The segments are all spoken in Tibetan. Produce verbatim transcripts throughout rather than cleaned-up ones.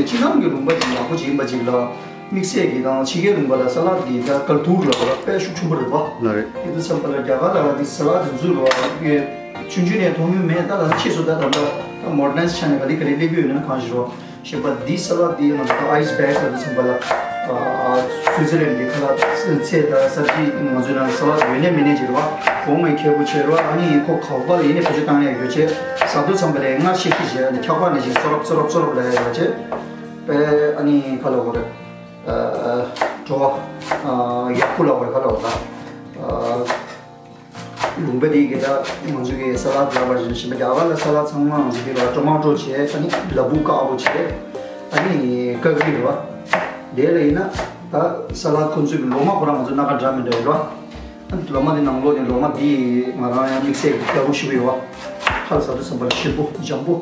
ཕྱི་ནང་གི་ལུང་པ་ཅིག་ཡག་པོ་ཅིག་ཡིན་པ་ཅིག་ལ། དམིགས་བསལ་གྱི་དང་ཕྱི་རྒྱལ་ལུང་པ་ལ་ས་ལད་གི་ད་ཀལ་ཏུར་ལ་བ་དཔེ་ཤུགས་ཆེན་པོ་རེད་བ། ལ་རེད། དེ་དུས་ཙམ་པ་ལ་རྒྱ་གར་ལ་དེ་ས་ལད་དེ་ཚོ་ལ་ཆུང་ཆུང་ནས་མཐོང་མྱོང་མེད། ད་ལ་ཕྱིས་སུ་ད་ད་ལྟ་མོ་ཌ་ནའི་ཛི་ཆ་ནས་ག་ལེ་ག་ལེ་སླེབས་ཡོད་ན་གང་ཞིག་རོ། ཞེས་པ་འདི་ས་ལད་འདི་ང་ཚོ་ཨའི་སི་བེག་ལ་དུས་ཙམ་པ་ལ། ཨ། སུའི་ཙི་ལན་གྱི་ཁ་ལག་ཚད་དང་གསར་བརྗེ་ང་ཚོའི་ནང་ས་ལད་ཡོད་ནས་མེད་ནས་ཅིག་རེད་བ། གོང་མའི་ཁེ་པོ་ཆེ་རེད་བ། ཨ་ནི་ཁོ་ཁ་པར་ཡིན་ནས་བེད་སྤྱོད་བཏང་ཡ་ཡོད་ཅེས་ཟ་དུས་ཙམ་པ་ལ་སྔར་ཤེས་ཤེས་བྱས། ཨ་ནི་འཁྱག་པ་ནས་ཅིག་ཙོ་རབ་ཙོ་རབ་ཙོ་རབ་ལ་ཡ་ཡོད་ཅེས། པས་ཨ་ནི་ཁ་ལག་བོ་རེད། ཨ། བྲོ་བ། ཨ། ཡག་པོ་ལ་བོ་རེད། ཁ་ལག་བོ་ད། ཨ། ལུང་པ་འདི་གི་ད་ང་ཚོ་གི་ས་ལད་ལབ་པ་བཞིན་ཞིག་མ། རྒྱ་གར་ལ་ས་ལད་ཚང་མ་ང་ཚོ་གི་ལ་ཊོ་མ་ཊོ་བྱས། ཨ་ནི་ལ་ཕུག་དཀར་པོ་བྱས། ཨ་ནི་ཀ་ཀི་རེད་བ། དེ་ལ་ཡིན་ན་ད་ས་ལད་ཁོ་ཚོའི་གི་ལོ་མ་ཁོ་རང་ང་ཚོ་སྣ་ཁ་འདྲ་མི་འདྲ་ཡོད་རེད་བ། ཨ་ནི་ལོ་མ་འདི་ནང་ལོགས་ནས་ལོ་མ་འདི་ང་རང་ཡང་དམིགས་བསལ་གི་དགའ་པོ་ཞིག་ཡོད་བ། ཁ་ལག་ཟ་དུས་ཙམ་པ་ལ་ཞིམ་པོ་འཇམ་པོ།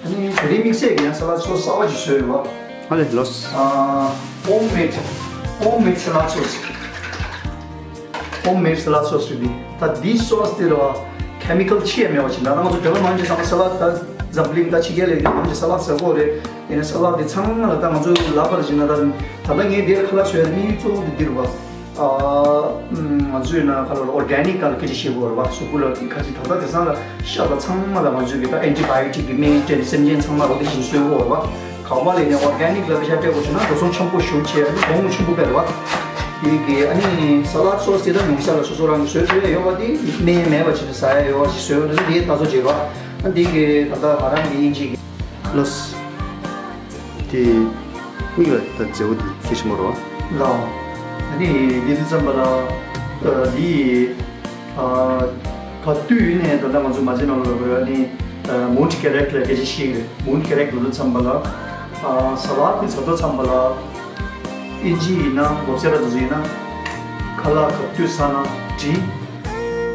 ཨ་ནི་དེ་རིང་དམིགས་བསལ་གྱི་ཡང་ས་ལད་སོ་སི་གསར་པ་ཞིག་བཟོས་ཡོད་བ། ཨ་ལེ་ལོས། ཨ། ཧོམ་མེད། ཧོམ་མེད་ས་ལད་སོ་སི། ཧོམ་མེད་ས་ལད་སོ་སི་རེད་འདི། ད་འདི་སོ་སི་དེ་ལ་ཁེ་མི་ཀལ་ཅི་ཡང་མེད་པ་ཞིག། ད་ང་ཚོ་བོད་པ་མང་ཆེ་ཚང་མ་ས་ལད་ད་འཛམ་གླིང་ད་ཕྱི་རྒྱལ་ལ་ཡོད་མང་ཆེ་ས་ལད་ཟ་གོ་རེད། ཡིན་ན་ས་ལད་དེ་ཚང་མ་ལ་ད་ང་ཚོ་ལབ་པར་བྱས་ན་ད་ད་ལྟ་ངས་འདིར་ཁ་ལག་བཟོས་ཡ་དམིགས་ཡུལ་གཙོ་བོ་དེ་འདི་རེད་བ། ཨ། ང་ཚོས་ན་ཁ་ལོ་ཨོར་གེ་ནིག་ག་ལ་སྐད་ཆ་བཤད་དགོས་རེད་བ། གཟུགས་པོ་ལ་ཁ་ཅིག་ད་ལྟ་དེང་སང་ལ་ཤ་ལ་ཚང་མ་ལ་ང་ཚོས་གི་ད་ཨན་ཊི་བྷ་ཡོ་ཊིག་གི་སྨན་སྤྲད་ནས་སེམས་ཅན་ཚང་མ་རོ་དེ་བཞིན་གསོད་དགོས་རེད་བ། གང་མ་ལས་ནས་ཨོར་གེ་ནིག་ལ་ཤ་སྤྲད་དགོས་བྱུང་ན་འགྲོ་སོང་ཆེན་པོ་ཞིག་བྱས། ཨ་ནི་གོང་ཆེན་པོ་སྤེལ་བ། དེ་གི་ཨ་ནི་ས་ལད་སོ་སི་དེ་ད་ཉུང་ཤ་ལ་སོ་སོ་རང་གི་བཟོས་བཟོས་ཡ་ཡོད་པ། དེ་སྨན་མེད་པ་བྱས་ནས་ཟ་ཡ་ཡོད་པ་ཞིག་བཟོས་ཡོད་ན་དེ་ལྟ་ཚོ་བྱེད་རོགས། ཨ་ནི་དེ་གི་ད་ལྟ་ང་རང་གི་དབྱིན་ཇི་གི་ལོས། དེ་མིག་ལ་ད་མཛེས་པོ་དེ་སྐྱེ་ཞིམ་པོ་རོ། ལའོ། ཨ་ནི་འདི་དུས་ཙམ་པ་ལ་འདི་ག་དུས་ཡིན་ནས་ད་ལྟ་ང་ཚོ་མ་བྱེད་ནང་ལ་རོ། ཨ་ནི་མོན་ཊི་ཀེ་རེག་ལ་སྐད་ཆ་བཤད་ཀྱི་རེད། མོན་ཊི་ཀེ་རེག་ལ་དུས་ཙམ་པ་ལ་ས་ལད་དེ་ཟ་དུས་ཙམ་པ་ལ་ཨིན་ཇི་ཡིན་ན་གོ་སེ་ར་དུ་ཡིན་ན་ཁ་ལག་ག་དུས་ཟ་ན་དྲི།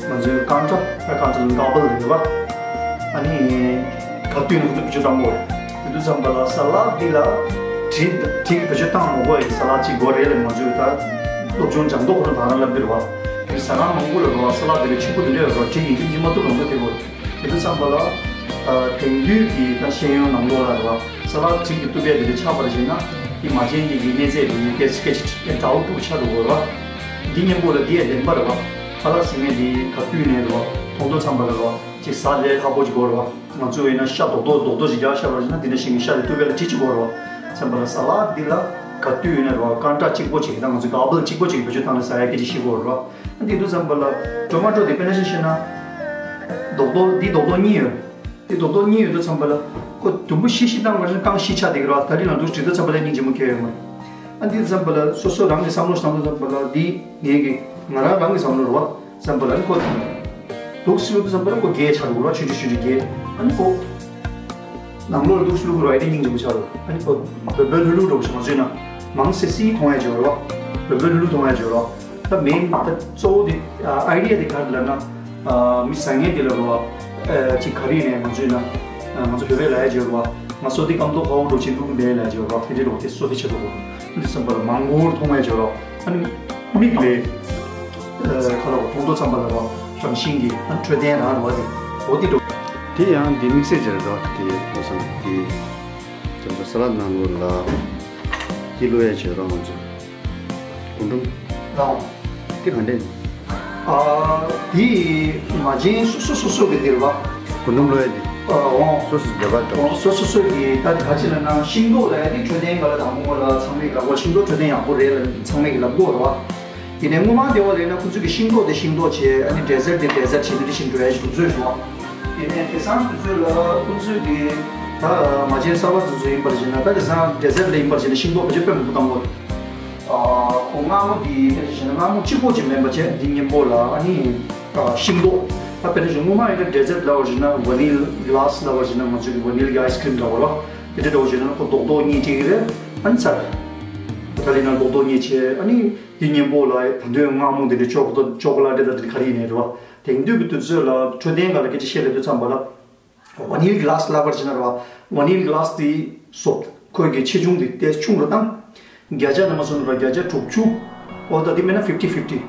ང་ཚོའི་ཀན་ཊ། ད་ཀན་ཊ་ལ་ཀ་བལ་ཡོད་པ། ཨ་ནི་ག་དུས་ནས་ཁོ་ཚོས་བེད་སྤྱོད་བཏང་དགོས་རེད། དེ་དུས་ཙམ་པ་ལ་ས་ལད་འདི་ལ་དྲི་དྲི་བེད་སྤྱོད་བཏང་མ་དགོས་ཡ་གི་ས་ལད་ཅིག་དགོས་རེད་ལབ། ང་ཚོས་ད་སློབ་སྦྱོང་སྦྱང་མདོག་ཁོ་རང་དང་རང་ལབ་འདིར་བ། དེ་ཟ་ཁང་མང་པོ་ལ་རོ་ས་ལད་འདི་ལ་ཕྱུག་པོ་དེ་འདྲ་ཡོད་རོ། དྲི་ཡིན་གཅིག་མིན་གཅིག་མ་གཏོགས་གང་འདུག་དེ་དགོས། དེ་དུས་ཙམ་པ་ལ་དེང་དུས་ཀྱི་ད་ཤེས་ཡོན་ནང་ལོགས་ལ་རོ་ས་ལད་དྲི་གིས་གཏུབ་ཡ་དེ་འདྲ་ཆགས་པར་བྱས་ན་དེ་མ་བྱན་དེ་གི་གནས་ཚད་དེ་ཡོད་སྐད་སྐད་ཆ་འདྲ་བོ་འདྲ་བོ་ཆགས་འགྲོ་དགོས་རོ། འདི་མཉམ་པོ་ལ་འདི་ཡ་བདེན་པ་རེད་བ། ཁ་ལག་ཟེར་མཁན་འདི་ག་དུས་ནས་རེད་བ། མཐོང་དུས་ཙམ་པ་ལ་རེད་བ། ཅིག་ཟ་ལས་ཁག་པོ་ཅིག་དགོས་རེད་བ། ང་ཚོ་ཡིན་ན་ཤ་རྡོག་རྡོག་རྡོག་རྡོག་ཅིག་རྒྱག་ཤ་བ་ཡིན་ན་འདི་འདྲ་ཞིག་གི་ཤ་དེ་གཏུབ་པ་ལ་དྲི་ཅིག་དགོས་རེད་བ། ཙམ་པ་ལ་ས་ལད་འདི་ལ་ག་དུས་ཡིན་ན་རེད་བ། ཀན་ཊ་གཅིག་པོ་ཅིག་ད་ང་ཚོ་ཀ་བལ་གཅིག་པོ་ཅིག་བེད་སྤྱོད་བཏང་ནས་ཟ་ཡ་སྐད་ཆ་བཤད་དགོས་རེད་བ། ཨ་འདི་དུས་ཙམ་པ་ལ་ཊོ་མ་ཊོ་དེ་དཔེར་ན་ཆ་བཞག་ན་རྡོག་རྡོག་འདི་རྡོག་རྡོག་གཉིས་ཡོད། དེ་རྡོག་རྡོག་གཉིས་ཡོད་དུས་ཙམ་པ་ལ་ཁོ་དུམ་བུ་བཞི་བཞི་བཏང་བ་ན་རྐང་བཞི་ཆགས་བསྡད་ཀྱི་རེད་བ། ད་རིང་ནང་དུ་བྲིས་དུས་ཙམ་པ་ལ་སྙིང་རྗེ་མོ་ཁྱེར་ཡོད་མ་རེད། ཨ་འདི་ཙམ་པ་ལ་སོ་སོ་རང་གི་བསམ་བློ་བཏང་དུས་ཙམ་པ་ལ་འདི་ངེད་ཀྱི་ང་རང་རང་གི་བསམ་བློ་རེད་བ། ཙམ་པ་ལ་ཁོ་འདུག་སེ་ཡོད་དུས་ཙམ་པ་ལ་ཁོ་རྒས་ཆགས་འགྲོ་གི་རེད་བ། ཆུང་ཆུང་ཆུང་ཆུང་རྒས། ཨ་ནི་ཁོ་ནང་ལོགས་ལ་འདུག་སེ་བླུག་གི་རེད་བ། ཨེ་འདྲ་སྙིང་རྗེ་མོ་ཆགས་རེད། ཨ་ནི་ཁོ་འབོལ་འབོལ་ལྷུག་ལྷུག་འགྲོ་གི་བྱུང་། ང་ཚོས་ན་མང་སེ་སེ་མཐོང་ཡ་བྱོས་རེད་བ། འབོལ་འབོལ་ལྷུག་ལྷུག་མཐོང་ཡ་བྱོས་རེད་བ། ད་མེན་ད་གཙོ་བོ་དེ་ཨ་ཨའི་ཌི་ཡ་དེ་ག་རེ་ལབ་ན། ཨ་མི་ཟ་མཁན་དེ་ལ་རོ། ཨ་ཅིག་ག་རེ་ནས་ང་ཚོས་ན། ང་ཚོ་བོད་པའི་ལ་ཡ་བརྗོད་རོ། ང་ཚོ་དེ་སྐམ་ཐོག་ཁ་བོ་འགྲོ་ཆེན་པོ་མེད་ལ་ཡ་བརྗོད་རོ། དེ་འདྲའི་རོ་དེ་སོ་དེ་ཆེ་དོ་རོ། འདི་བསམ་པ་ལ་མང་པོར་མཐོང་བའི་བརྗོད་རོ། ཨ་ནི་མིག་ལས་ཁ་ལ་བ་མཐོང་ཐོག་ཙམ་པ་ལ་རོ། རང་བཞིན་གྱི་ཨ་འཕྲོད་བསྟེན་རང་རོ་དེ་འོ་དེ་འགྲོ། དེ་ཡང་འདི་དམིགས་བསལ་བྱས་རེད་དོ། དེ་བསམ་དེ་ཙམ་པ་ས་ལད་ནང་ལོགས་ལ་དེ་ལོ་ཡ་བརྗོད་རོ་ང་ཚོ། རྒུན་འབྲུམ། ལའོ། དེ་ག་འདྲས། ཨ། དེ་མ་བྱན་སོ་སོ་སོ་སོ་གི་དེ་རེད་བ། རྒུན་འབྲུམ་ལོ་ཡ་དེ། ཨ། འོང་། སོ་སོ་སོ་སོ་འདོད་པ་འདྲ། འོང་། སོ་སོ་སོ་གི་ད་ག་ཅི་ལབ་ན་ཤིང་ཏོག་ལབ་ཡ་དེ་འཕྲོད་བསྟེན་སྒང་ལ་དང་པོ་ལ་ཚང་མས་ལབ་དགོས། ཤིང་ཏོག་འཕྲོད་བསྟེན་ཡག་པོ་རེད་ལབ་ཚང་མས་ལབ་དགོས་རེད་བ། ཡིན་ནའི་སྔོན་མ་དེ་བ་ལབ་ན་ཁོ་ཚོས་གི་ཤིང་ཏོག་དེ་ཤིང་ཏོག་བྱས། ཨ་ནི་ཌེ་ཛར་དེ་ཌེ་ཛར་བྱས། འདི་འདྲ་ཞིག་འགྲོ་ཡ་ཞིག་འདུག་ཚོད་བྱུང་བ། ཡིན་ནའི་དེང་སང་དུས་ཚོད་ལ་ཁོ་ཚོས་གི་ད་མ་བྱན་གསར་པ་དེ་ཚོ་ཡིན་པར་བྱས་ན། ད་དེང་སང་ཌེ་ཛར་ལ་ཡིན་པར་བྱས་ན་ཤིང་ཏོག་བེད་སྤྱོད་དཔེ་མང་པོ་བཏང་གི་ཡོད་རེད། ཨ། ཁོ་མངར་མོ་འདི་དཔེ་ཆ་བཞག་ན་མངར་མོ་གཅིག་པོ་ཅིག་མིན་པ་བྱས། འདི་མཉམ་པོ་ལ་ཨ་ནི་ཤིང་ཏོག་ད་དཔེ་ཆ་བཞག་ན་སྔོན་མ་ཡིན་ན་ཌེ་ཛར་ལབ་པ་བྱས་ན་ཝ་ནིལ་གི་ལ་སི་ལབ་པ་བྱས་ན་ང་ཚོ་གི་ཝ་ནིལ་གི་ཨའི་སི་ཀི་རིམ་འདྲ་བོ་རེད་བ། དེ་འདྲ་འདྲ་བོ་བྱས་ན་ཁོ་རྡོག་རྡོག་གཉིས་སྤྲད་ཀྱི་རེད། ཨ་ནི་ཚར། ད་ལྟ་ཡིན་ན་རྡོག་རྡོག་གཉིས་བྱས། ཨ་ནི་འདི་མཉམ་པོ་ལ་ད་དུང་མངར་མོ་འདི་འདྲ་ཅོག་ཅོག་ལ་འདྲ་ད་འདི་ག་རེ་ཡིན་ནའི་རེད་བ། དེང་དུས་ཀྱི་དུས་ཚོད་ལ་འཕྲོད་བསྟེན་སྒང་ལ་སྐད་ཆ་བཤད་ལབ་དུས་ཙམ་པ་ལ། ཝ་ནིལ་གི་ལ་སི་ལབ་པར་བྱས་ན་རེད་བ། ཝ་ནིལ་གི་ལ་སི་དེ་སོབ་ཁོའི་གི་ཆེ་ཆུང་དེ་ཏོག་ཙམ་ཆུང་རུ་བཏང་། བརྒྱ་ཆ་ནང་མ་སོང་ར་བརྒྱ་ཆ་དྲུག་ཅུ། འོ་ད་དེ་མེད་ན་ཕིབ་ཊི་ཕིབ་ཊི།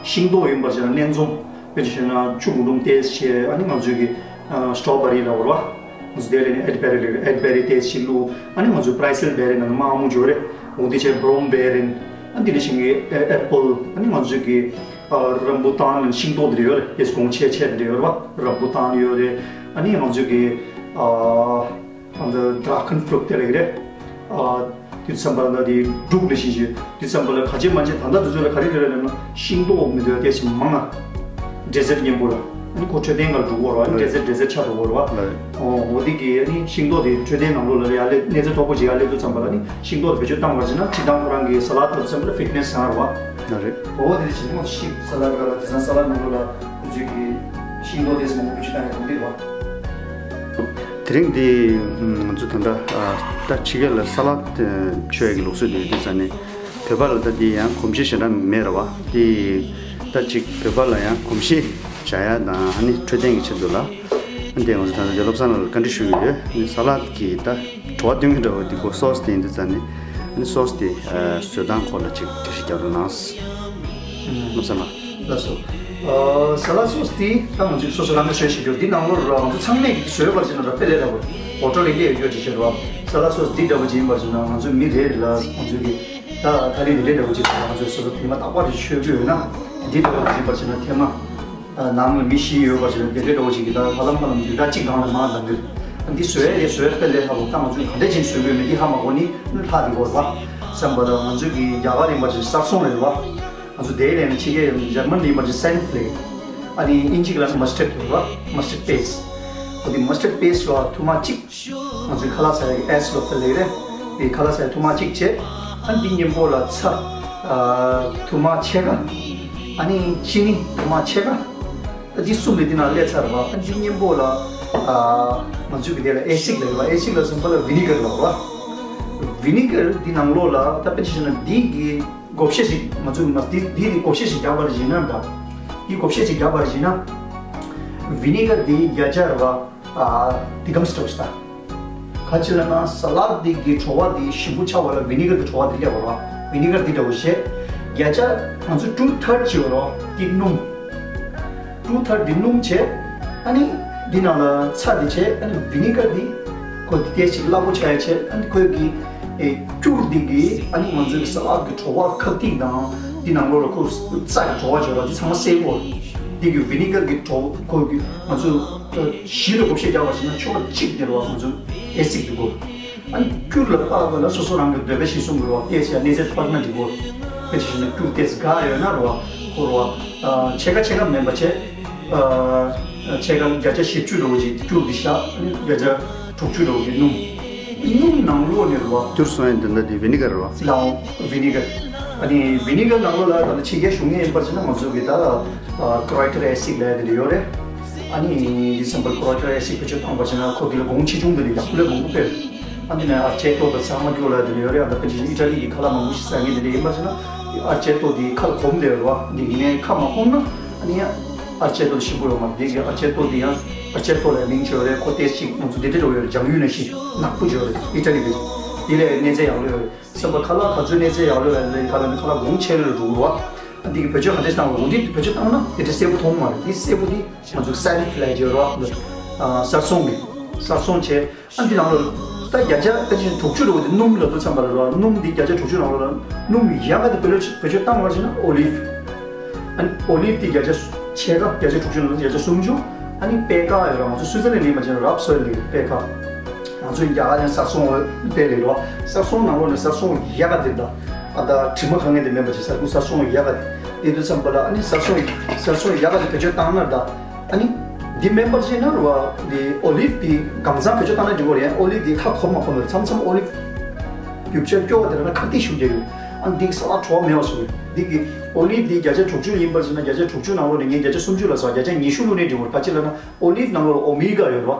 ཤིང་ཏོག་ཡིན་པར་བྱས་ན་སྣ་འཛོམས། དཔེ་ཆ་བཞག་ན་ཆུ་བུ་ལུང་ཏོག་ཙམ་བྱས། ཨ་ནི་ང་ཚོའི་གི་ཨ་སི་ཊོ་བྷེ་རི་ལབ་པ་རེད་བ། ང་ཚོ་དེ་ལས་ནི་ཨེ་ཌི་བེ་རི་རེད། ཨེ་ཌི་བེ་རི་དེ་ཞིག་བླུགས། ཨ་ནི་ང་ཚོ་པི་རི་སི་ལི་བེ་རི་ནང་མ་མུ་འཇོ་རེད། འོ་དེ་བྱས་བྷ་རོན་བེ་རི། ཨ་ནི་དེ་ནས་ཤིང་གི་ཨེ་པལ། ཨ་ནི་ང་ཚོ་གི་ཨ་རམ་བུ་ཏན་ཤིང་ཏོག་དེ་འདྲ་ཡོད་རེད། དེ་གོང་ཆེ་ཆེ་དེ་འདྲ་ཡོད་རེད་བ། རམ་བུ་ཏན་ཡོད་རེད། ཨ་ནི་ང་ཚོ་གི་ཨ་ཨ་འདི་ཌ་ར་གོན་ཕུ་རུཊ་དེ་ལབ་ཀྱི་རེད། ཨ་དེ་ཚོ་ཚང་མ་ལ་དེ་འབྲུག་ནས་ཤིང་ཞིག་དེ་ཚང་མ་ལ་ག་ཅི་མ་ཅི་ད་ལྟ་དུས་ཚོད་ལ་ག་རེ་རེད་ལབ་ན་ཤིང་ཏོག་མི་འདུག་དེ་ཞིག་མང་ང་། ཌེ་ཟར་ཊི་མཉམ་པོ་ལ། ཨ་ནི་ཁོ་འཕྲོད་བསྟེན་སྒང་ལ་འགྲོ་གི་ཡོད་རེད་བ། ཨ་ནི་ཌེ་ཟར་ཊི་ཌེ་ཟར་ཊི་ཆགས་འགྲོ་གི་ཡོད་རེད་བ། ཨོ་འོ་དེ་གི་ཨ་ནི་ཤིང་ཏོག་དེ་འཕྲོད་བསྟེན་ནང་ལོགས་ལ་ཡར་སླེབས། གནས་ཚད་མཐོ་པོ་ཅིག་ཡར་སླེབས་དུས་ཙམ་པ་ལ་ཨ་ནི་ཤིང་ཏོག་དེ་བེད་སྤྱོད་བཏང་བ་བྱས་ན་སྤྱིར་བཏང་ཁོ་རང་གི་ས་ལད་ལབ་ཙམ་པ་ལ་ཕིཊ་ནེ་སི་ཡང་རེད་བ། ཨ་རེད། འོ་དེ་ནས་བྱས་ན་ཤིང་ས་ལད་སྒང་ལ་དེང་སང་ས་ལད་ནང་ལོགས་ལ་ཁོ་ཚོས་ཀྱི་ཤིང་ཏོག་དེ་ཚོ་མང་པོ་བེད་སྤྱོད་བཏང་ཡག་གོམས་འདྲིས་རེད་བ། དེ་རིང་འདི་ང་ཚོ་ད་ལྟ་ཨ་ད་ཕྱི་རྒྱལ་ལ་ས་ལད་མཆོད་ཡག་གི་ལུགས་སྲོལ་འདི་ཡོད་དུས་ཙང་ནས་བོད་པ་ལ་ད་འདི་ཡང་གོམས་གཤིས་ཞེ་དྲག་མེད་རེད་བ། འདི་ད་ཅིག་བོད་པ་ལ་ཡང་གོམས་གཤིས་འཇགས་ཡག་དང་ཨ་ནི་འཕྲོད་བསྟེན་གྱི་ཆེད་དུ་ལ་འདི་ང་ཚོ་ད་ལྟ་འདི་བློ་བཟང་ལགས་ལ་བཀའ་འདྲི་ཞུ་གི་ཡོད། ནི་ས་ལད་ཀྱི་ད་བྲོ་བ་བཏོན་གྱི་འདྲ་བོ་འདི་གོ་སོ་སི་དེ་ཡིན་དུས་ཙང་ནས་ཨ་ནི་སོ་སི་དེ་ཨ་བཟོ་སྟངས་སྐོར་ལ་ཅིག་འགྲེལ་བཤད་རྒྱག་རོགས་གནང་། བློ་བཟང་ལགས། ལགས་སོ། ཨ་ས་ལད་སོ་སི་དེ་ད་ང་ཚོས་སོ་སོ་རང་གིས་བཟོས་བཞག་རྒྱུ་འདི་ནང་ལོགས་ལ་ང་ཚོ་ཚང་མས་ཀྱིས་བཟོས་པར་བྱས་ན་ར་དཔེ་ལས་སླ་པོ་འོ་ཊོ་ལེ་ལེ་ཡོད་ཅེས་བཤད་རོགས། ས་ལད་སོ་སི་འདི་འདྲ་བོ་ཅིག་ཡིན་པར་བྱས་ན་ང་ཚོ་མི་རེ་རེ་ལ་ང་ཚོས་ཀྱི་ད་ད་རེས་འདི་འདྲ་འདྲ་བོ་ཅིག་ང་ཚོས་སོ་སོ་ཐེངས་མ་རྟག་པར་ཞིག་མཆོད་ཀྱི་ཡོད་ན་འདི་འདྲ་བོ་ཅིག་ཡིན་པར་བྱས་ན་ཐེངས་མ་ཨ་ནང་ལ་མི་བཞི་ཡོད་པར་བྱས་ན་འདི་འདྲ་འདྲ་བོ་ཅིག་གིས་ད་ཧ་ལམ་ཧ་ལམ་ལིཊ་གཅིག་སྒང་ལ་མར་བཏང་གི་འདུག་འདི་བཟོས་ཡ་བཟོས་ཡ་དཔེ་ལས་སླ་པོ། ད་ང་ཚོས་ག་འདྲ་ཅིག་བཟོས་དགོས་མིན་འདི་ཧ་མ་གོ་ནི་ལྷག་འདི་གོ་རེད་བ། བསམ་པ་ལ་ང་ཚོས་ཀྱི་རྒྱ་གར་ཡིན་པར་བྱས་ས་སོང་རེད་བ། ང་ཚོ་དེའི་ལན་ཕྱི་རྒྱལ་ཡང་འཇར་མན་ཡིན་པར་བྱས་སན་ཕི་ལེག་ཨ་ནི་དབྱིན་ཇི་གི་ལ་མ་སི་ཊར་ཌི་རེད་བ། མ་སི་ཊར་ཌི་པེ་སི་ཊི། འོ་དེ་མ་སི་ཊར་ཌི་པེ་སི་ཊི་ལ་ཐུར་མ་གཅིག་ང་ཚོའི་ཁ་ལག་ཟ་ཡག་གི་ཨེ་སི་ལོ་ཕི་ལེག་རེད། དེ་ཁ་ལག་ཟ་ཡག་ཐུར་མ་གཅིག་བྱས། ཨ་ནི་འདི་མཉམ་པོ་ལ་ཚྭ་ཨ་ཐུར་མ་ཕྱེད་ཀ་ཨ་ནི་ཅི་ནི་ཐུར་མ་ཕྱེད་ཀ་ཨ་འདི་གསུམ་ལས་འདི་ནང་སླེབས་ཚར་བ། ཨ་འདི་མཉམ་པོ་ལ་ཨ་ང་ཚོའི་གི་དེ་ལ་ཨེ་སིཌ་ལབ་རེད་བ། ཨེ་སིཌ་ལབ་སོང་པ་ལ་ཝི་ནི་གར་ལབ་རེད་བ། ཝི་ནི་གར་འདི་ནང་ལོགས་ལ་ད་དཔེ་ཅིག་བཤད་ན་འདི་གི་བགོ་བཤའ་ཞིག་ང་ཚོས་མ་འདི་འདི་ནི་བགོ་བཤའ་ཞིག་རྒྱག་པར་བྱས་ན་འདྲ། འདི་བགོ་བཤའ་ཞིག་རྒྱག་པར་བྱས་ན། ཝི་ནི་གར་འདི་བརྒྱ་ཆ་རེད་བ། ཨ་འདི་གམ་སི་ཊོག་སི་ད། ག་ཅི་ལབ་ན་ས་ལད་འདི་གི་བྲོ་བ་འདི་ཞིམ་པོ་ཆགས་པ་ལ་ཝི་ནི་གར་གི་བྲོ་བ་འདི་སླེབས་པ་རེད་བ། ཝི་ནི་གར་འདི་འདྲ་བོ་བྱས། བརྒྱ་ཆ་ང་ཚོས་ཊུ་ཐརཌ་བྱས་པ་རེད་བ། འདི་སྣུམ། ཊུ་ཐརཌ་འདི་སྣུམ་བྱས། ཨ་ནི་འདི་ནང་ལ་ཚྭ་འདི་བྱས། ཨ་ནི་ཝི་ནི་གར་འདི་ཁོ་འདི་ཏོག་ཙམ་སླ་པོ་ཆགས་ཡ་བྱས། ཨ་ནི་ཁོའི་གི་ཨེ་སྐྱུར་འདི་གི་ཨ་ནི་ང་ཚོའི་གི་ས་ལད་གི་བྲོ་བ་ཁ་ཐིག་དང་འདི་ནང་ལོགས་ལ་ཁོ་ཚྭ་གི་བྲོ་བ་བྱས་པ་འདི་ཚང་མ་སེལ་གོ། འདི་གི་ཝི་ནི་གར་གི་བྲོ་ཁོ་གི་ང་ཚོ་གཞི་ལ་བགོ་བཤའ་རྒྱག་པ་ཞིག་ན་ཆོ་ག་གཅིག་འདི་རེད་བ། ང་ཚོ་ཨེ་སིཌ་འདི་གོ། ཨ་ནི་སྐྱུར་ལ་ཕར་ལ་སོ་སོ་རང་གི་འདོད་པ་གཞིར་བཟུང་གི་རེད་བ། ཏོག་ཙམ་གནས་ཚད་སྤར་ན་འགྲིག་གོ། དཔེ་ཆ་བཞག་ན་སྐྱུར་ཏོག་ཙམ་འགག་ཡོད་ན་རེད་བ། ཁོ་རེད་བ། ཨ་ཕྱེད་ཀ་ཕྱེད་ཀ་མིན་པ་བྱས། ཨ་ཕྱེད་ཀ་བརྒྱ་ཆ་བཞི་བཅུ་འདྲ་བོ་ཅིག་སྐྱུར་འདི་བཞག་ཨ་ནི་བརྒྱ་ཆ་དྲུག་ཅུ་འདྲ་བོ་ཅིག་སྣུམ། སྣུམ་ནང་ལོགས་ནས་རེད་བ། སྐྱུར་སོང་ཡ་འདི་འདྲ་འདི་ཝི་ནི་གར་རེད་བ། ལའོ་ཝི་ནི་གར། ཨ་ནི་ཝི་ནི་གར་ནང་ལོགས་ལ་ད་ནི་ཕྱི་རྒྱལ་བཞུགས་མཁན་ཡིན་པར་བྱས་ན་ང་ཚོ་གི་ད་ཨ་ཀོ་རོ་ཊིག་ཨེ་སིཌ་ལབ་ཡ་དེ་འདྲ་ཡོད་རེད། ཨ་ནི་འདི་ཚང་མ་ཀོ་རོ་ཊིག་ཨེ་སིཌ་བེད་སྤྱོད་བཏང་བ་བྱས་ན་ཁོ་འདི་ལ་གོང་ཆེ་ཆུང་དེ་འདྲ་ཡག་པོ་ལས་མང་པོ་སྤེལ། ཨ་འདི་ནས་ཨར་ཅེ་ཏོ་དང་ཚང་མ་སྐྱོ་ལ་དེ་འདྲ་ཡོད་རེད། ཨ་ད་ཕལ་ཆེར་ཨི་ཊ་ལི་གི་ཁ་ལག་མང་པོ་ཞིག་ཟ་མཁན་དེ་འདྲ་ཡིན་པ་བྱས་ན་ཨར་ཅེ་ཏོ་དེ་ཁ་ལ་གོམས་བསྡད་ཡོད་རེད་བ། འདི་ཡིན་ནའི་ཁ་མ་གོམས་ན་ཨ་ནི་ཡང་ཨར་ཅེ་ཏོ་དེ་ཞིམ་པོ་ཡོད་མ་རེད། འདི་གི་ཨར་ཅེ་ཏོ་དེ་ཡང་ཨར་ཅེ་ཏོ་ལ་མིང་བྱས་ཡོད་རེད། ཁོ་ཏོག་ཙམ་ང་ཚོ་དེ་འདྲ་འདྲ་བོ་ཡོད་རེད། ལྗང་ཡུ་ནང་བཞིན་ནག་པོ་བྱས་ཡོད་རེད། ཨི་ཊ་ལི་གི་དེ་ལས་གནས་ཚད་ཡག་ལོས་ཡོད་རེད། སེམས་པ་ཁ་ལག་ག་ཚོད་གནས་ཚད་ཡག་ལོས་ཡོད་རེད། ཁ་ལག་ནི་ཁ་ལག་གོང་ཆེ་ལོས་འགྲོ་གི་རེད་བ། ཨ་འདི་གི་བེད་སྤྱོད་ག་འདྲས་བཏང་བ། འོ་འདི་བེད་སྤྱོད་བཏང་ན་དེ་འདྲ་གསལ་པོ་མཐོང་མ་རེད། འདི་གསལ་པོ་འདི་ང་ཚོ་སན་ཕི་ལབ་ཀྱི་ཡོད་རེད་བ། ཨ་གསར་སོང་གི་གསར་སོང་བྱས། ཨ་འདི་ནང་ལོགས་ད་བརྒྱ་ཆ་ད་ཅིག་དྲུག་ཅུ་རེད་བ། འདི་སྣུམ་ལབ་དུས་ཙམ་པ་ལ་རེད་བ། སྣུམ་འདི་བརྒྱ་ཆ་དྲུག་ཅུ་ནང་ལོགས་ལ་སྣུམ་ཡག་ག་དེ་བེད་སྤྱོད་བེད་སྤྱོད་བཏང་བ་ཞིག་ན་ཨོ་ལིབ། ཨ་ནི་ཨོ་ལིབ་འདི་བརྒྱ་ཆ་ཕྱེད་ཀ་བརྒྱ་ཆ་དྲུག་ཅུ་ནང་ལོགས་བརྒྱ་ཆ་སུམ་ཅུ། ཨ་ནི་པད་ཀ་ཡོད་རེད་བ། ང་ཚོ་སུའི་ཙར་ལན་ནས་མ་བྱས་ན་རབ་སོལ་ལབ་པད་ཀ་ང་ཚོ་རྒྱ་གར་ནས་གསར་སོང་འོ་དེ་ལས་རོ། གསར་སོང་ནང་ལོགས་ནས་གསར་སོང་ཡག་ག་དེ་འདྲ། ཨ་ད་དྲི་མ་གང་ངེས་དེ་མེད་པ་ཅིག་གསར་སྐུ་གསར་སོང་ཡག་ག་དེ། དེ་དུས་ཙམ་པ་ལ་ཨ་ནི་གསར་སོང་གསར་སོང་ཡག་ག་དེ་བེད་སྤྱོད་བཏང་ན་ད། ཨ་ནི་འདི་མེམ་བར་བྱས་ན་རོ། འདི་ཨོ་ལིབ་འདི་གང་ཚང་བེད་སྤྱོད་བཏང་ན་འགྲིག་གོ་རེད། ཨོ་ལིབ་འདི་ཁ་གོམས་མ་གོམས་མཚམས་མཚམས་ཨོ་ལིབ་རྒྱུ་ཆ་སྐྱོ་བ་དེ་ལ་ན་ཁ་ཏིག་ཤུགས་རྒྱག་ཡོད། ཨ་ནི་འདི་ས་ལ་བྲོ་བ་མེད་པ་བཟོ་གི། འདི་གི་ཨོ་ལིབ་འདི་བརྒྱ་ཆ་དྲུག་ཅུ་ཡིན་པར་བྱས་ན་བརྒྱ་ཆ་དྲུག་ཅུ་ནང་ལོགས་ནས་ངས་བརྒྱ་ཆ་སུམ་ཅུ་ལ་ཟ། བརྒྱ་ཆ་ཉི་ཤུ་བླུགས་ནས་འགྲིག་གོ། ག་ཅི་ལབ་ན་ཨོ་ལིབ་ནང་ལོགས་ལ་ཨོ་མེ་ག་ཡོད་རོ།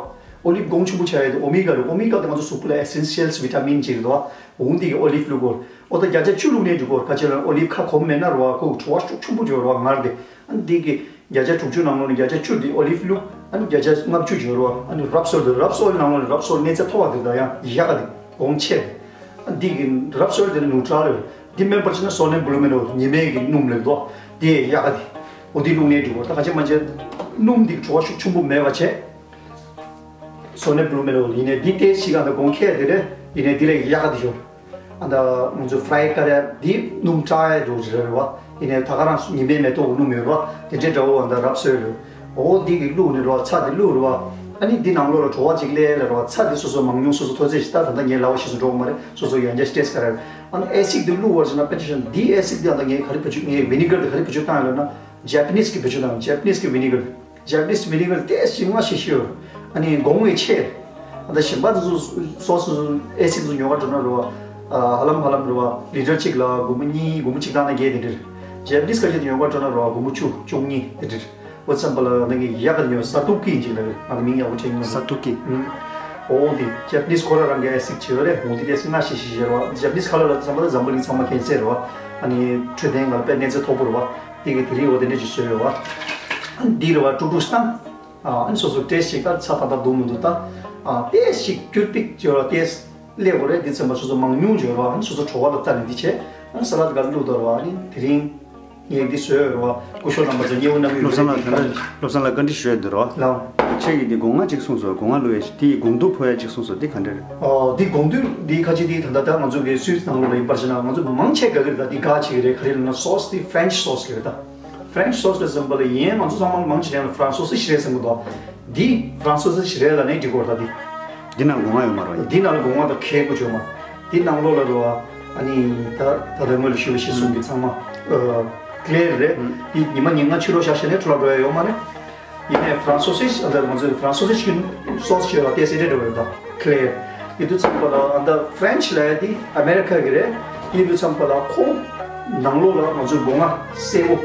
ཨོ་ལིབ་གོང་ཆེན་པོ་ཆགས་ཡས་དེ་ཨོ་མེ་ག་རེད། ཨོ་མེ་ག་དེ་ང་ཚོ་གཟུགས་པོ་ལ་ཨེ་སེན་ཤལ་བི་ཊ་མིན་ཅིག་རེད་དོ། འོ་འདི་གི་ཨོ་ལིབ་བླུགས་དགོས། ཨོ་ད་བརྒྱ་ཆ་བཅུ་བླུགས་ནས་འགྲིག་གོ། ག་ཅི་ལབ་ན་ཨོ་ལིབ་ཁ་གོམས་མེད་ན་རེད་བ། ཁོ་བྲོ་བ་ཤུགས་ཆེན་པོ་ཡོད་རེད་བ་ངར་དེ། ཨ་འདི་གི་བརྒྱ་ཆ་དྲུག་ཅུ་ནང་ལོགས་ནས་བརྒྱ་ཆ་བཅུ་འདི་ཨོ་ལིབ་བླུགས། ཨ་ནི་བརྒྱ་ཆ་ལྔ་བཅུ་ཡོད་རེད་བ། ཨ་ནི་རབ་སོལ་དེ་རབ་སོལ་ནང་ལོགས་ནས་རབ་སོལ་གནས་ཚད་མཐོ་བ་དེ་ད་ཡང་ཡག་ག་དེ་གོང་ཆེ། ཨ་འདི་གི་རབ་སོལ་དེ་ནི་ནུ་ཊྲལ་རེད། འདི་མེམ་བར་བྱས་ན་སོ་ནན་བུ་ལུ་མེན་ནོ་ཉི་མའི་གི་སྣུམ་ལབ་དོ། དེ་ཡག་ག་དེ། ཨོ་འདི་བླུགས་ནས་འགྲིག་གོ། ད་ག་ཅི་མ་ཅི་སྣུམ་འདི་བྲོ་བ་ཤུགས་ཆེན་པོ་མེད་པ་བྱས། སོ་ནེ་བླུ་མེ་རོལ་ཡིན་ནའི་འདི་ཏོག་ཙམ་ཞིག་ཨ་ད་གོང་ཁེ་དེ་རེད། ཡིན་ནའི་འདི་ལས་ཡག་ག་དེ་ཤོར། ཨ་ད་ང་ཚོ་ཕ་རའི་ཀ་རེ་འདི་སྣུམ་དྲག་ཡ་འགྲོ་རེད་བ། ཡིན་ནའི་ད་ག་རང་ཉི་མའི་མེ་ཏོག་སྣུམ་ཡོད་རེད་བ། དེ་འདྲའི་འདྲ་བོ་ཨ་ད་རབ་སོས་རེད། འོ་འདི་གི་བླུགས་ནས་རེད་བ། ཚྭ་འདི་བླུགས་རེད་བ། ཨ་ནི་འདི་ནང་ལོགས་ལ་བྲོ་བ་ཅིག་སླེབས་ལ་རེད་བ། ཚྭ་འདི་སོ་སོ་མང་ཉུང་སོ་སོ་མཐོ་ཚད་ཞིག་ད་ད་ལྟ་ངས་ལབ་པ་ཞིག་སུ་འགྲོ་གི་མ་རེད། སོ་སོ་ཡང་བསྐྱར་ཊེ་སི་ག་རེ་རེད། ཨ་ནི་ཨེ་སིཌ་འདི་བླུགས་བར་བྱས་ན་པེ་ཊི་ཤན་འདི་ཨེ་སིཌ་འདི་ཨ་ད་ངས་ག་རེ་བེད་སྤྱོད་ངས་ཝི་ནི་གར་འདི་ག་རེ་བེད་སྤྱོད་བཏང་ཡོད་ལབ་ན་ཇེ་པ་ནིས་གི་བེད་སྤྱོད་བཏང་ཇེ་པ་ནིས་གི་ཝི་ནི་གར། ཇེ་པ་ནིས་ཝི་ནི་གར་ཏོག་ཙམ་ཞིམ་པ་ཞིག་ཤོར། ཨ་ནི་གོང་བའི་ཆེ། ཨ་ད་གཞན་པ་དེ་ཚོ་སོ་སོ་ཨེ་སིཌ་དེ་ཚོ་ཉོ་གར་འགྲོ་ན་རེད་བ། ཨ་ཧ་ལམ་ཧ་ལམ་རེད་བ། ལི་ཊར་གཅིག་ལ་སྒོར་མོ་གཉིས་སྒོར་མོ་གཅིག་བཏང་ན་བརྒལ་དེ་འདྲ་རེད། ཇེ་པ་ནིས་ཁ་ཤས་དེ་ཉོ་གར་འགྲོ་ན་རེད་བ། སྒོར་མོ་བཅུ་བཅུ་གཉིས་དེ་འདྲ་རེད། འོ་ཙམ་པ་ལ་ནང་གི་ཡག་ག་ཉོ་ས་ཏུ་ཀི་ཡིན་གཅིག་ལ་རེད། ང་ལ་མིང་ཡག་པོ་དྲན་མི་འདུག་ས་ཏུ་ཀི། ཨུམ། འོ་དེ་ཇེ་པ་ནིས་ཁོ་རང་རང་གི་ཨེ་སིཌ་བྱས་ཡོད་རེད། འོ་དེ་ཏོག་ཙམ་སྔ་ཤེས་ཤེས་བྱས་རེད་བ། ཇེ་པ་ནིས་ཁ་ལར་ལ་བསམ་པ་ལ་འཛམ་བུ་གླིང་ཚང་མ་མཁྱེན་གསལ་རེད་བ། ཨ་ནི་འཕྲོད་བསྟེན་ང་ལ་དཔེ་གནས་ཚད་མཐོ་པོ་རེད་བ། དེ་གི་དེ་རིང་འོ་དེ་འདྲ་ཅིག་བཟོས་ཡོད་བ། ཨ་ནི་འདི་རེད་བ། ཀྲུག་ཀྲུག་བཏང་། ཨ་ནི་སོ་སོ་ཊེ་སི་ཊི་བྱེད་ཀ་ཚྭ་ཏག་ཏག་འདུག་མི་འདུག་ད། ཨ་ཏོག་ཙམ་སྐྱུར་པིག་ཅིག་ཡོད་ར་ཏོག་ཙམ་སླེབས་དགོས་རེད། འདི་ཚན་པ་སོ་སོ་མང་ཉུང་ཅིག་ཡོད་ར། ཨ་ནི་སོ་སོ་བྲོ་བ་ལ་ལྟ་ནས་འདི་བྱས། ཨ་ནི་ས་ལད་ག་བླུགས་དོ་ར་བ། ཨ་ནི་དེ་རིང་ངས་འདི་བཟོས་ཡོད་ར་བ། སྐུ་ཞབས་རྣམ་པ་ཚོ་མཉེས་པོ་གནང་གི་ཡོད་བློ་བཟང་ལགས་རེད། ད་ལྟ་བློ་བཟང་ལགས་བཀའ་འདྲི་ཞུ་ཡ་འདི་ར་བ། ལགས། ཁྱེད་ཀྱིས་འདི་སྒོ་ང་གཅིག་གསུངས་སོང་། སྒོ་ང་བླུགས་ཡ་ཞིག་དེ་ཡི་སྒོང་དུ་ཕོག་ཡ་གཅིག་གསུངས་སོང་། འདི་ག་འདྲ་རེད། ཨོ་འདི་སྒོང་དུ་འདི་ཁ་ཅིག་འདི་ད་ལྟ་ད་ང་ཚོ་གི་སུད་སི་ནང་ལོགས་ལ་ཡིན་པར་བྱས་ན་ང་ཚོ་མང་ཆེ་ག་གི་རེད། ད་འདི་ག་ཅིག་རེད། ག་རེ་ལབ་ན་སོ་སི་འདི་ཕ་རེན་ཆི་སོ་སི་གི་རེད་ད། ཕ་རེན་ཆི་སོ་སི་ལ་བསམ་པ་ལ་ཡིན། ང་ཚོ་ཚང་མ་མང་ཆེ་ཡང་ཕ་རན་སོ་སི་ཞིག་རེད་བསམ་གི་འདུག་འདི་ཕ་རན་སོ་སི་ཞིག་རེད་ལབ་ནས་འགྲིག་གི་རེད་ད། འདི་འདི་ནང་སྒོ་ང་ཡོད་མ་རེད། འདི་ནང་ལ་སྒོ་ང་དང་ཁལ་ཀོ་བྱོས་མ། འདི་ནང་ལོགས་ལ་རེད་བ། ཨ་ནི་ད་ད་ལྟ་སྔོན་ལ་ཞུས་པ་ཞིག་གསུང་གི་ཚང་མ་ཨ་ཀླེ་རེད། འདི་ཉི་མ་ཉིན་ལྔ་ཕྱི་ལོགས་བཞག་བྱས་ནས་འཕྲོ་བརླག་འགྲོ་ཡ་ཡོད་མ་རེད། ཡིན་ནའི་ཕ་རན་སོ་སི་ཞིག་ཨ་ད་ང་ཚོས་ཕ་རན་སོ་སི་ཞིག་སོ་སི་ཞིག་ལ་ཏོག་ཙམ་འདྲ་བོ་ཡོད་ད། ཀླེ། ཡིན་དུས་ཙམ་པ་ལ་ཨ་ད་ཕ་རེན་ཆི་ལབ་ཡ་འདི་ཨ་མེ་རི་ཁ་གི་རེད། ཡིན་དུས་ཙམ་པ་ལ་ཁོ་ནང་ལོགས་ལ་ང་ཚོའི་སྒོ་ང་སེར་པོ།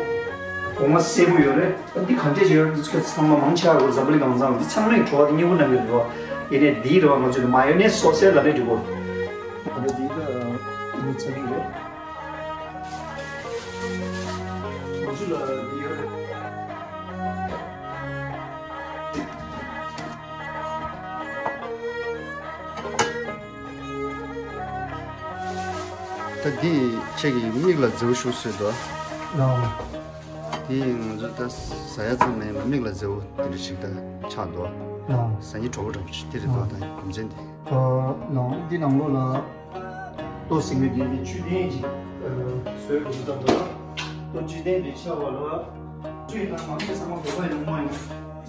སྒོ་ང་སེར་པོ་ཡོད་རེད། ད་འདི་གང་འདྲས་ཞིག་ཡོད་རེད། འདི་ཚོ་ཚང་མ་མང་ཆེ་བ་འཛམ་བུ་གླིང་གང་ཚང་འདི་ཚང་མས་བྲོ་བ་དེ་མཉེས་པོ་གནང་གི་རེད་བ། ཡིན་ནའི་འདིའི་རེད་བ། ང་ཚོས་མ་ཡོ་ནེ་སི་སོ་སི་ལབ་རེད་འགྲིག་གོ། ད་ལྟ་འདི་ད་མི་ཚ་གི་རེད། ང་ཚོ་ལ་འདི་ཡོད་རེད། ད་འདི་ཁྱེད་ཀྱི་མིག་ལ་མཛེས་པོ་ཤུགས་སོས་འདུག་ལའོ། འདི་ང་ཚོ་ད་ཟ་ཡ་ཙམ་མ་ཡིན་པར་མིག་ལ་མཛེས་པོ་དེ་འདྲ་ཞིག་ད་ཆགས་འདུག་ལའོ། ཟ་སྙིང་བྲོ་པོ་འདྲ་པོ་ཞིག་དེ་རེད་འདུག་ད་རྒྱུ་མཚན་དེ། ལའོ། འདི་ནང་ལོགས་ལ་ལྟོ་ཟེར་བའི་དེ་བཅུད་ལྡན་གྱི་བཟོས་དགོས་ཙམ་འདུག་ལྟོ་བཅུད་ལྡན་དེ་ཆགས་པ་ལ། ཚུལ་ཡིན་ན་མང་ཆེ་ཚང་མ་དགོས་པ་ཡོང་མ་ཡིན།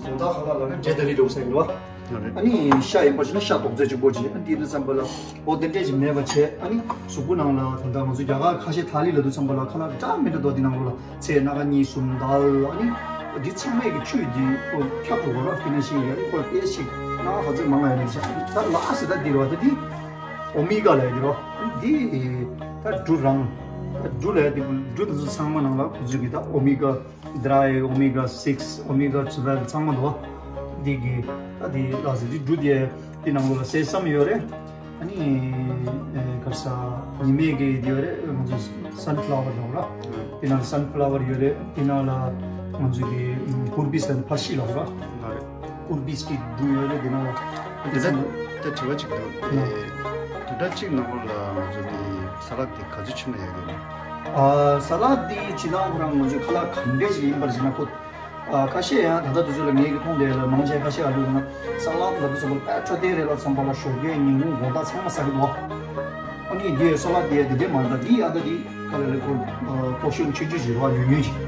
དགོང་དག་ཁ་ལག་ལ་ནི་འབྲས་ད་རི་འགྲོ་ཟེར་གི་རེད་བ། ཨ་ནི་ཤ་ཡིན་པ་ཞིག་ན་ཤ་དོག་རྫས་གཅིག་པོ་ཅིག་ཨ་འདི་འདི་ཙམ་པ་ལ་འོ་དེ་འདྲས་ཅིག་མེད་པ་བྱས། ཨ་ནི་གཟུགས་པོ་ནང་ལ་ད་ལྟ་ང་ཚོ་རྒྱ་གར་ཁ་ཤས་ཐ་ལི་ལ་དུས་ཙམ་པ་ལ་ཁ་ལག་འདྲ་མི་འདྲ་འདུག་འདི་ནང་ལོགས་ལ་ཚལ་སྣ་ཁ་གཉིས་གསུམ་དང་ཨ་ནི་འདི་ཚང་མས་ཀྱི་བཅུད་འདི་ཁྱབ་འགྲོ་གི་རེད་བ། དེ་ནང་བཞིན་ཡང་ཁོ་ལ་ཏོག་ཙམ་སྣ་ཁ་ག་ཚོད་མང་ང་ཡོད་ནི་ཅིག་ད་ལ་ཟེར་ད་འདི་རེད་བ། ད་འདི་ཨོ་མི་ག་ལབ་ཡ་འདི་རེད་བ། འདི་ད་འབྲུ་རང་ད་འབྲུ་ལབ་ཡ་འདི་འབྲུ་འདི་ཚོ་ཚང་མ་ནང་ལ་ཁོ་ཚོས་ཀྱི་ད་ཨོ་མི་ག Dry, omega six, omega twelve ཚང་མ་འདུག་འདི་གི་ད་འདི་ལ་ཟེར་འདི་འབྲུ་དེ་འདི་ནང་ལོགས་ལ་སེ་སམ་ཡོད་རེད། ཨ་ནི་ག་རེ་ཟ་ཉི་མའི་གི་འདི་ཡོད་རེད། ང་ཚོ་sunflower ལབ་ར། འདི་ནང་sunflower ཡོད་རེད། འདི་ནང་ལ་ང་ཚོ་གི་ཀུར་པིས་ཟེར་ཕར་ཤི་ལབ་ར། ཀུར་པིས་ཀྱི་འབྲུ་ཡོད་རེད། འདི་ནང་ལ་འདི་ཚོ་ད་དྲི་བ་གཅིག་འདུག་དུས་གྲངས་གཅིག་ནང་ལོགས་ལ་ང་ཚོ་འདི་ས་ལད་འདི་ག་ཚོད་ཁྱོན་ནས་ཡོད་རེད། ཨ་ས་ལད་འདི་སྤྱིར་བཏང་ཁོ་རང་ང་ཚོའི་ཁ་ལག་གང་འདྲས་ཞིག་ཡིན་པར་བྱས་ན་ཁོ། ཨ་ཁ་ཤས་ཡང་ད་ལྟ་དུས་ཚོད་ལ་ངེད་ཀྱི་མཐོང་དེ་ལ་མང་ཆེ་ཁ་ཤས་ཨ་ལུ་ཡིན་ན་ས་ལད་ལ་དུས་ཚོད་ལ་དཔེ་འཕྲོད་བསྟེན་རེད་ལ་བསམ་པ་ལ་ཞོགས་ཀས་ཉིན་གུང་དགོང་དག་ཚང་མ་ཟ་གི་འདུག་ཨ་ནི་འདི་ས་ལད་འདི་འདི་འདྲས་མ་རེད། ད་འདི་ཨ་ད་འདི་ཁ་ལ་ལ་ཁོ་པོ་ཤོན་ཆུང་ཆུང་ཞིག་རེད་བ། ཉུང་ཉུང་ཞིག་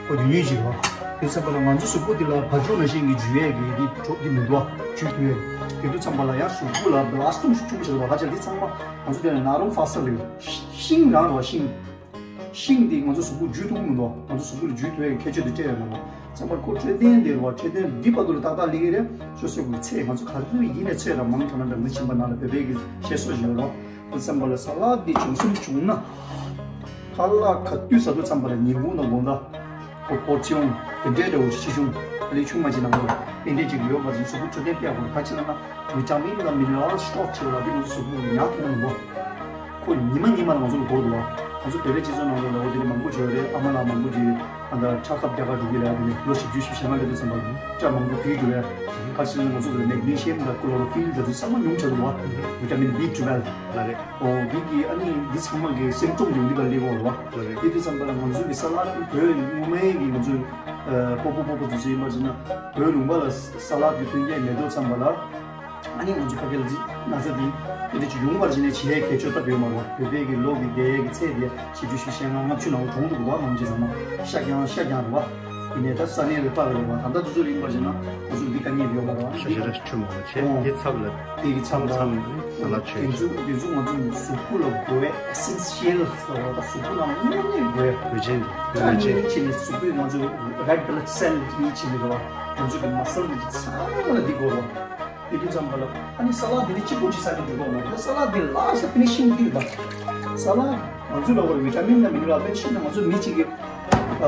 ཁོ་ཉུང་ཉུང་ཞིག་རེད་བ། དེ་བསམ་པ་ལ་ང་ཚོ་གཟུགས་པོ་འདི་ལ་བ་ཕྱུགས་ནང་བཞིན་གྱི་འཇུ་ཡས་ཀྱི་འདི་གྲོགས་འདི་མི་འདུག་ཨ། འཇུ་ཐུབ་ཡས་དེ་དུས་བསམ་པ་ལ་ཡང་གཟུགས་པོ་ལ་བ་ལ་སི་ཏུམ་ཆུང་ཆུང་ཞིག་རེད་བ། ཧ་ཅང་འདི་ཚང་མ་ང་ཚོ་དེ་ལ་ན་རོང་ཧྥ་སི་ལ་ཡོད། ཤིང་རང་རེད་བ། ཤིང་། ཤིང་འདི་ང་ཚོ་གཟུགས་པོ་འཇུ་ཐུབ་མི་འདུག་ང་ཚོ་གཟུགས་པོ་ལ་འཇུ་ཐུབ་ཡས་ཁྱད་ཆོས་དེ་སྤྲད་ཡོད་མ་རེད། བསམ་པར་ཁོ་འཕྲོད་བསྟེན་དེ་རེད་བ། འཕྲོད་བསྟེན་འདི་བར་དུ་ལ་ཏག་ཏག་སླེབས་ཀྱི་རེད། སོ་སོའི་གི་ཚེ་ང་ཚོ་ག་དུས་ཡིན་ནས་ཚེ་ར་མང་དྲགས་ན་འགྲམ་འདི་ཕྱིན་པ་ན་ལ་བོད་པའི་གི་བཤད་སྲོལ་ཞིག་ཡོད་རེད་བ། བསམ་པ་ལ་ས་ལད་འདི་བྱུང་སེམས་བྱུང་ན། ཁ་ལག་ག་དུས་ཟ་དུས་བསམ་པ་ལ་ཉིན་གུང་དང་དགོང་དག་ཁོ་པོར་ཆི་ཡོང་དེ་འདྲའི་འདྲ་བོ་ཆེ་ཆུང་ཨ་ལས་ཆུང་མ་ཅིག་ནང་ལ་དེ་འདྲའི་ཅིག་ཡོད་པ་ཅིག་གཟུགས་པོ་འཕྲོད་བསྟེན་སྤེལ་དགོས། ག་ཅི་ལབ་ན་བི་ཊ་མིན་དང་མི་ནི་རལ་སི་ཤོག་ཆེ་བ་ལ་འདི་ང་ཚོ་གཟུགས་པོ་ཉག་གི་ནང་ལ་ཁོ་ཉི་མ་ཉི་མ་ལ་ང་ཚོ་ལ་དགོས་འདུག་བ། ང་ཚོ་བོད་པའི་སྤྱི་ཚོགས་ནང་ལོགས་ལ་འོ་དེ་འདྲ་མང་པོ་བྱོས་རེད། ཨ་མ་ལགས་མང་པོ་ཅིག་ཨ་ད་ཁྲག་ཁབ་རྒྱག་ག་འགྲོ་གི་རེད། ཨ་དེ་ནས་ལོ་བཞི་བཅུ་ཞེ་ལྔ་སླེབས་དུས་ཙམ་པ་ཁྲག་མང་པོ་བུད་འགྲོ་རེད། ཁ་ཅིག་ང་ཚོ་ལ་མེག་ནི་ཤི་ཡམ་དང་ཀློ་རོ་ཕིལ་དང་དེ་ཚང་མ་ཉུང་ཆགས་འདུག་བ། བི་ཊ་མིན་བི་ཊུ་ཝེལ་ཝི། ལ་རེད། ཨོ་འདི་གི་ཨ་ནི་འདི་ཚང་མ་གི་སིམ་ཊོམ་ཡོང་གི་ད་སླེབས་ཡོང་རེད་བ། ལ་རེད། དེ་དུས་ཙམ་པ་ལ་ང་ཚོ་གི་ས་ལད་བོད་སྔོན་མའི་གི་ང་ཚོ་ཨ་སྤོ་སྤོ་སྤོ་སྤོ་དུས་ཚོད་ཡིན་པ་ཅིག་ན་བོད་ལུང་པ་ལ་ས་ལད་གི་ཐོན་སྐྱེད་མེད་དུས་ཙམ་པ་ལ། ཨ་ནི་ང་ཚོ་ཕ་གི་ལ་ན་ཚ་འདི་དེ་འདྲ་ཅིག་ཡོང་བར་བྱས་ནས་བྱེད་ཡས་གལ་ཆེ་ཐབས་ཡོད་མ་རེད་བ། བོད་པའི་གི་ལོ་གི་འདས་ཡས་ཀྱི་ཚད་དེ་བཞི་བཅུ་ཞེ་ལྔ་ལྔ་བཅུ་ནང་ལ་གྲོངས་འདུག་བ། མང་ཆེ་ཚང་མ་ཤ་རྐྱང་ཤ་རྐྱང་རེད་བ། ཡིན་ནའི་ད་ས་གནས་རེ་ཕ་གི་རེད་བ། ད་ལྟ་དུས་ཚོད་ཡིན་པར་བྱས་ན་ང་ཚོ་འདི་དཀའ་ངལ་ཡོད་མ་རེད་བ། ཤ་ཤ་ར་ཆུ་མང་བ་བྱས། ཨོ། དེ་ཚབ་ལ་དེ་གི་ཚབ་ལ་མཚམས་ལ་ས་ལ་ཆོས། དེ་ཚོ་དེ་ཚོ་ང་ཚོ་གཟུགས་པོ་ལ་དགོས་པའི་ཨེ་སེན་ཤི་ཡལ་ཟེར་བ། ད་གཟུགས་པོ་ནང་ལ་དངོས་གནས་དགོས་པའི་བུ་ཆེན་དེ་ཀྲ་བུ་ཆེན་ནི་བྱས་ནས་གཟུགས་པོའི་ང་ཚོ་རེཌ་བྷི་ལཌ་སེལ་ནི་བྱས་ནས་རེད་བ། ང་ཚོ་གི་མ་སལ་ནི་ཚང་མ་ལ་འདི་དགོས་རེད་བ། དེ་དུས་ཙམ་པ་ལ་ཨ་ནི་ས་ལ་དེ་ནི་གཅིག་པོ་ཅིག་ཟ་ནས་འགྲིག་གི་མ་རེད། ས་ལ་དེ་ལ་ས་ཕི་ནི་ཤིང་དེ་རེད་ད། ས་ལ་ང་ཚོ་ལ་བར་བི་ཊ་མིན་དང་མི་ནི་རལ་དཔེ་ཤིན་ན་ང་ཚོ་མི་གཅིག་གི་ད་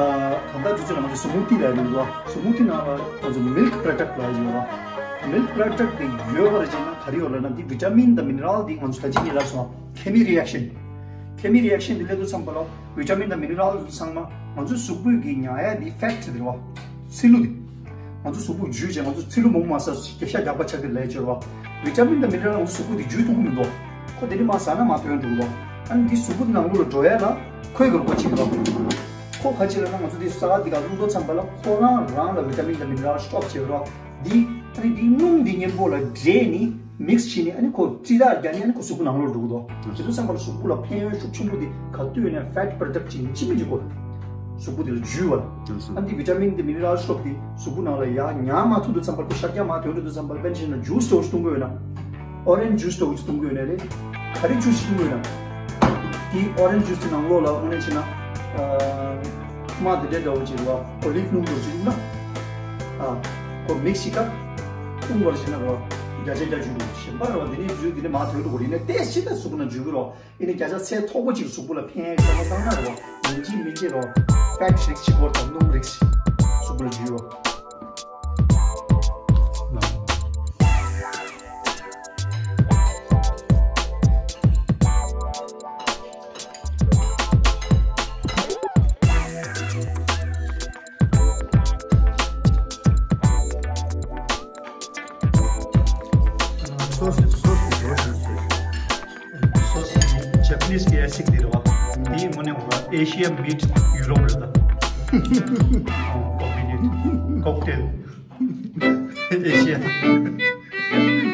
ལྟ་དུས་ཚོད་ལ་ང་ཚོ་སི་མུ་ཐི་ལ་ཡོད་རེད་བ། སི་མུ་ཐི་ནང་ལ་ང་ཚོ་མིལཀ་པྲོ་ཌག་ལ་ཡོད་རེད་བ། མིལཀ་པྲོ་ཌག་དེ་ཡོད་པར་བྱས་ན་ག་རེ་ཡོད་ལབ་ན། དེ་བི་ཊ་མིན་དང་མི་ནི་རལ་དེ་ང་ཚོ་ད་ཅི་ནི་ལབ་སོང་། ཁེ་མི་རི་ཨེག་ཤན། ཁེ་མི་རི་ཨེག་ཤན་དེ་སླེབས་དུས་ཙམ་པ་ལ་བི་ཊ་མིན་དང་མི་ནི་རལ་ཚང་མ་ང་ཚོ་གཟུགས་པོས་ཀྱི་ཉར་ཡ་དེ་ཕེཊ་དེ་རེད་བ། ཚིལ་ལུ་དེ། ང་ཚོ་གཟུགས་པོ་འཇུ་བྱས་ང་ཚོ་ཚིལ་ལུ་མང་པོ་མ་ཟ་ས་ཤ་རྒྱགས་པ་ཆགས་ཀྱི་ལས་ཆེ་བ། བི་ཊ་མིན་དང་མི་ནི་རལ་ང་ཚོ་གཟུགས་པོ་དེ་འཇུ་ཐུབ་ཀྱི་མི་འདུག་ཁོ་དེ་ནི་མ་ཟ་ན་མ་ཐོན་འགྲོ་གི་འདུག་ཨ་ནི་འདི་གཟུགས་པོ་དེ་ནང་ལོགས་ལ་འགྲོ་ཡ་ལ་ཁོའི་གི་རོགས་པ་བྱེད་ཀྱི་འདུག་ཁོ་ག་ཅི་ལབ་ན་ང་ཚོ་དེ་ས་ལ་དེ་ག་བླུགས་དུས་ཙམ་པ་ལ་ཁོ་རང་རང་ལ་བི་ཊ་མིན་དང་མི་ནི་རལ་སི་ཊོབ་བྱེད་རོགས། འདི་ཨ་ནི་འདི་སྣུམ་འདི་མཉམ་པོ་ལ་འདྲེས་ནི་མིག་སི་བྱས་ནི་ཨ་ནི་ཁོ་རྩི་དག་རྒྱག་ནི་ཨ་ནི་ཁོ་གཟུགས་པོ་ནང་ལོགས་འགྲོ་གི་འདུག་དེ་ཚོ་ཚང་མ་ལ་གཟུགས་པོ་ལ་ཕན་ཡོན་ཤུགས་ཆེན་པོ་དེ་ག་དུས་ཡོད་ན་ཕེཊ་པྲོ་ཌག་ཅིག་ཡིན་གཅིག་མིན་གཅིག་དགོས། གཟུགས་པོ་དེ་ལ་འཇུ་བ་ལ། ཨ་ནི་འདི་བི་ཊ་མིན་དེ་མི་ནི་རལ་སི་ཊོབ་དེ་གཟུགས་པོ་ནང་ལ་ཡར་ཉར་མ་ཐུབ་དུས་ཙམ་པ་ཁོ་ཤ་རྒྱགས་མ་ཐོན་འགྲོ་དུས་ཙམ་པ་དཔེར་ན་བྱས་ན་ཇུས་འདྲ་བོ་ཞིག་འཐུང་གི་ཡོད་ན། ཨོ་རེན་ཇུས་འདྲ་བོ་ཅིག་འཐུང་གི་ཡོད་ན་རེད། ག་རེ་ཇུས་ཤིག་འཐུང་གི་ཡོད་ན། དེ་ཨོ་རེན་ཇུས་དེ་ནང་ལོགས་ལ་དངོས་གནས་བྱས་ན། ཐ་མག་དེ་འདྲ་འདྲ་བོ་ཅིག་རེད་བ། ཨོ་ལིབ་སྣུམ་འདྲ་བོ་ཅིག་བླུགས་ན། ཨ། ཁོ་མིག་སི་བྱས་ད། བཏུང་བར་བྱས་ན་རེད་བ། བརྒྱ་ཆ་བརྒྱ་འཇུ་འགྲོ་གཞན་པ་རེད་བ། འདི་ནས་འཇུ་འདི་ནས་མར་ཐོན་འགྲོ་གི་རེད། ཡིན་ནའི་ཏོག་ཙམ་ད་གཟུགས་པོ་ནང་འཇུ་གི་རེད་བ། ཡིན་ནའི་བརྒྱ་ཆ་ཚད་མཐོ་པོ་ཅིག་གཟུགས་པོ་ལ་ཕན་ཡག་བསམ་བློ་བཏང་ན་རེད་བ། ཡིན་གཅིག་མིན་གཅིག་རེད་བ། ཕེཊ་རིགས་ཅིག་དགོས་དང་སྣུམ་རིགས་ཅིག་གཟུགས་པོ་ལ་འཇུ་བ། སོ་སི་སོ་སི་སོ་སི་སོ་སི། སོ་སི་ཇེ་པ་ནིས་གི་ཨེ་སིག་འདི་རེད་བ། འདི་དངོས་གནས་ཨེ་ཤི་ཡ་མིཊ་ཡུ་རོབ་རེད་ད། ཨོ་ཀོ་བི་ནིཊ་ཀོག་ཊེལ། ཨེ་ཤི་ཡ།